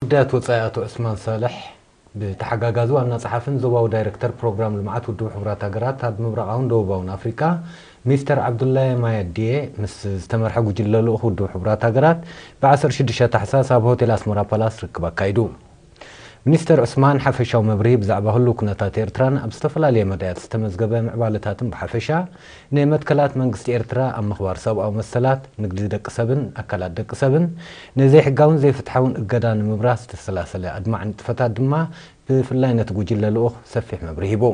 ጉዳያት ወጻኢ ኣቶ ዑስማን ሳልሕ ብተሓጋጋዚ ዋና ጸሓፍን ዞባዊ ዳይረክተር ፕሮግራም ልምዓት ውድብ ሕቡራት ሃገራት ኣብ ምብራቓውን ደቡባውን ኣፍሪቃ ሚስተር ዓብዱላይ ማየዲየ ምስ ዝተመርሐ ጉጅለ ልኡኽ ውድብ ሕቡራት ሃገራት ብ ዓሰርተ ሽዱሽተ ታሕሳስ ኣብ ሆቴል ኣስመራ ፓላስ ርክብ ኣካይዱ። ሚኒስተር ዑስማን ሓፈሻዊ መብርሂ ብዛዕባ ህሉው ኩነታት ኤርትራን ኣብ ዝተፈላለየ መዳያት ዝተመዝገበ ምዕባለታትን ብሓፈሻ ንመትከላት መንግስቲ ኤርትራ ኣብ ምኽባር ሰብኣዊ መሰላት፣ ንግዲ ደቂ ሰብን ኣካላት ደቂ ሰብን ንዘይሕጋውን ዘይፍትሓውን እገዳ ንምብራስ ዝተሰላሰለ ኣድማዒ ንጥፈታት ድማ ብፍላይ ነቲ ጉጅለ ልኡኽ ሰፊሕ መብርሂ ሂቡ።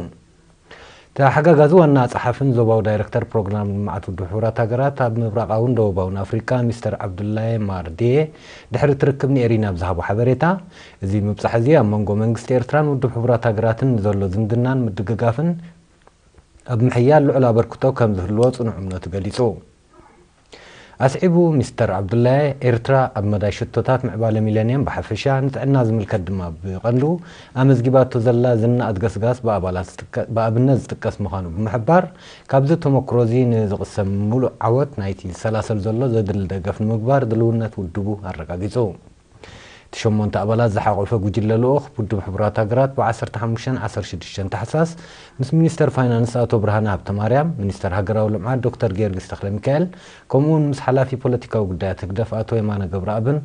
ተሓጋጋዚ ዋና ጸሓፍን ዞባዊ ዳይረክተር ፕሮግራም ልምዓት ውድብ ሕቡራት ሃገራት ኣብ ምብራቓውን ደቡባውን ኣፍሪቃ ሚስተር ዓብዱላይ ማርዲየ ድሕሪ ትርክብ ንኤሪና ብዝሃቦ ሓበሬታ፣ እዚ ምብጻሕ እዚ ኣብ መንጎ መንግስቲ ኤርትራን ውድብ ሕቡራት ሃገራትን ንዘሎ ዝምድናን ምድግጋፍን ኣብ ምሕያል ልዑል ኣበርክቶ ከም ዝህልዎ ጽኑዕ እምነቱ ገሊጹ። ኣስዒቡ ሚስተር ዓብዱላይ፣ ኤርትራ ኣብ መዳይ ሽቶታት ምዕባለ ሚለንየም ብሓፈሻ፣ ንጥዕና ዝምልከት ድማ ብቐንዱ ኣመዝጊባቶ ዘላ ዝነኣድ ገስጋስ ብኣባላት ዝጥቀ- ብኣብነት ዝጥቀስ ምዃኑ ብምሕባር፣ ካብዚ ተመክሮ እዚ ንዝቕሰም ምሉእ ዓወት ናይቲ ዝሰላሰል ዘሎ ዘድሊ ደገፍ ንምግባር ድልውነት ውድቡ ኣረጋጊጹ። እቲ ሸሞንተ ኣባላት ዝሓቖፈ ጉጅለ ልኡኽ ውድብ ሕቡራት ሃገራት ብ ዓሰርተ ሓሙሽተን ዓሰርተ ሽዱሽተን ታሕሳስ ምስ ሚኒስተር ፋይናንስ ኣቶ ብርሃነ ሃብተማርያም፣ ሚኒስተር ሃገራዊ ልምዓት ዶክተር ጊዮርጊስ ተኽለሚካኤል፣ ከምኡውን ምስ ሓላፊ ፖለቲካዊ ጉዳያት ህግደፍ ኣቶ የማነ ገብረኣብን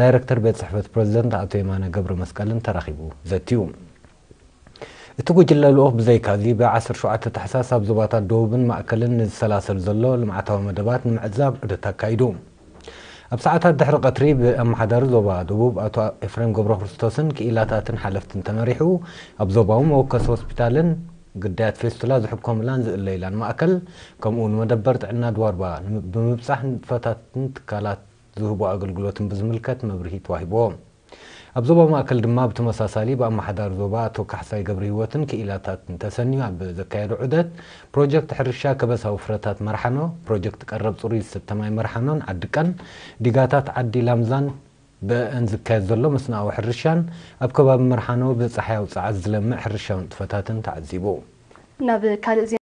ዳይረክተር ቤት ጽሕፈት ፕረዚደንት ኣቶ የማነ ገብረ መስቀልን ተራኺቡ ዘትዩ። እቲ ጉጅለ ልኡኽ ብዘይካዚ ብ ዓሰርተ ሸውዓተ ታሕሳስ ኣብ ዞባታት ደቡብን ማእከልን ንዝሰላሰል ዘሎ ልምዓታዊ መደባት ንምዕዛብ ዑደት ኣካይዱ። ኣብ ሰዓታት ድሕሪ ቀትሪ ብኣመሓዳሪ ዞባ ደቡብ ኣቶ ኤፍሬም ገብረክርስቶስን ክኢላታትን ሓለፍትን ተመሪሑ ኣብ ዞባዊ መወከሲ ሆስፒታልን ግዳያት ፌስቱላ ዝሕከሙላን ዝእለይላን ማእከል ከምኡ እውን መደበር ጥዕና ድዋርባ ብምብጻሕ ንጥፈታትን ትካላት ዝህቦ ኣገልግሎትን ብዝምልከት መብርሂ ተዋሂብዎ። ኣብ ዞባ ማእከል ድማ ብተመሳሳሊ ብኣመሓዳሪ ዞባ ኣቶ ካሕሳይ ገብረሂወትን ክኢላታትን ተሰንዩ ኣብ ዘካየዶ ዑደት ፕሮጀክት ሕርሻ ከበሳዊ ፍረታት መርሓኖ፣ ፕሮጀክት ቀረብ ጽሩይ ዝስተ ማይ መርሓኖን ዓዲ ቀን፣ ዲጋታት ዓዲ ላምዛን ብአን ዝካየድ ዘሎ መስኖኣዊ ሕርሻን ኣብ ከባቢ መርሓኖ ብጸሓያዊ ጸዓት ዝለምዕ ሕርሻዊ ንጥፈታትን ተዓዚቡ። ናብ ካልእ